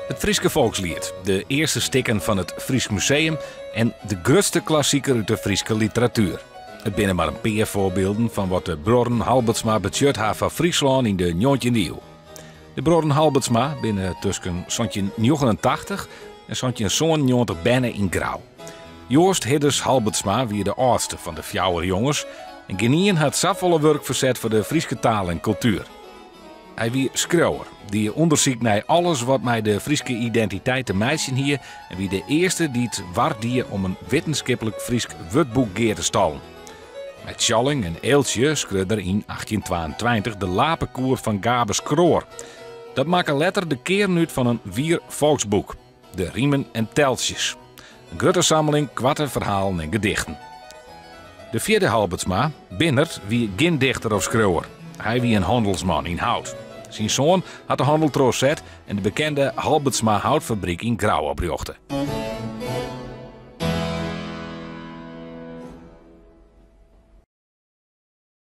It Fryske folksliet, de earste stikken fan it Frysk Museum en de grutste klassiker út de Fryske literatuer. It binne mar in pear foarbylden fan wat de bruorren Halbertsma betsjut ha foar Fryslân yn de njoggentjinde iuw. De bruorren Halbertsma binne tusken 1789 en 1797 berne yn Grou. Joast Hiddes Halbertsma wie de âldste fan de fjouwer jonges en gjinien hat safolle wurk ferset foar de Fryske taal en kultuer. Hy wie skriuwer, die ûndersyk nei alles wat mei de Fryske identiteit te meitsjen hie en wie de earste dy't war die om in wittenskiplik Frysk wurdboek gear te stallen. Mei Tsjalling en Eeltsje skreau er yn 1822 de Lapekoer fan Gabe Skroar. Dat makke letter de kearn út fan in wier folksboek, de Rimen en Teltsjes. In grutte sammeling koarte ferhalen en gedichten. De fjirde Halbertsma, Binnert, wie gjin dichter of skriuwer. Hy wie in hannelsman yn hout. Syn soan hat de hannel trochset en de bekende Halbertsma houtfabryk yn Grou oprjochte.